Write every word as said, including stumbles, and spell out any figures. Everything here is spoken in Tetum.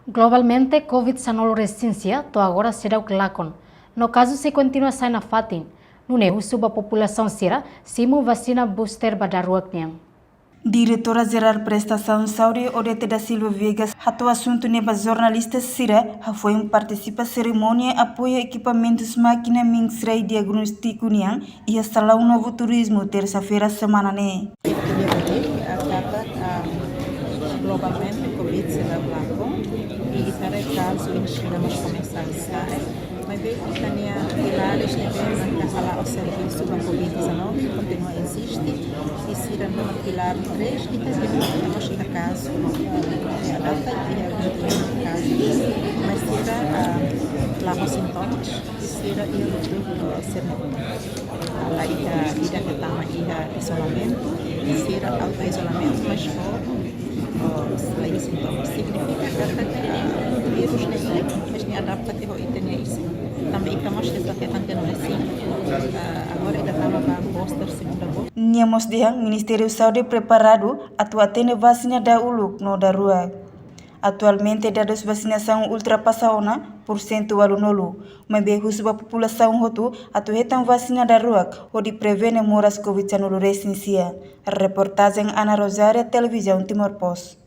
Globalmente, Covid sanulu resin sia to'o agora seidauk lakon. No kazu sei kontinua sai nafatin. Nune'e husu ba populasaun sira simu vasina booster ba daruak nian. Diretora Jerál Prestasaun Saúde, Odete da Silva Viegas, hato'o asuntu ne'e ba jornalista sira hafoin partisipa serimónia apoiu ekipamentus mákina mensrei diagnóstiku nian iha Salaun Novo Turizmu, tersa-feira semana ne'e. Epidemia, ah, globalmente Covid seidauk lakon, i ita haree kazu iha Xina mós komesa sai. Maibé ita-nia pilares ne'ebé maka hala'o servisu ba Covid dezanove kontinua eziste, i sira no pilár três, ita tenke mós ita kazu, eh, adapta i ita kazu, mas sira, ah, la ho sintomas, i sira iha lutu, eh, sira la ida, ida ke tama iha izolamentu, sira auto izolamentu, mas ho, ho, la iha sintomas. Signifika katak, ah, vírus ne'e, mas nia adapta ke ho ita-nia isin. Tanba ita mós ita ke tante no isin. Ah, agora ita tama ba booster segunda vez. Nia mós dehan Ministériu Saúde preparadu atu atende vasina dahuluk no daruak. Atualmente, dadus vasinasaun ultrapasa ona pursentu ualunulu, maibé husu ba populasaun hotu atu hetan vasina daruak hodi prevene moras Covid sanulu resin sia. Reportajen Ana Rosária, Televizaun Timor Post.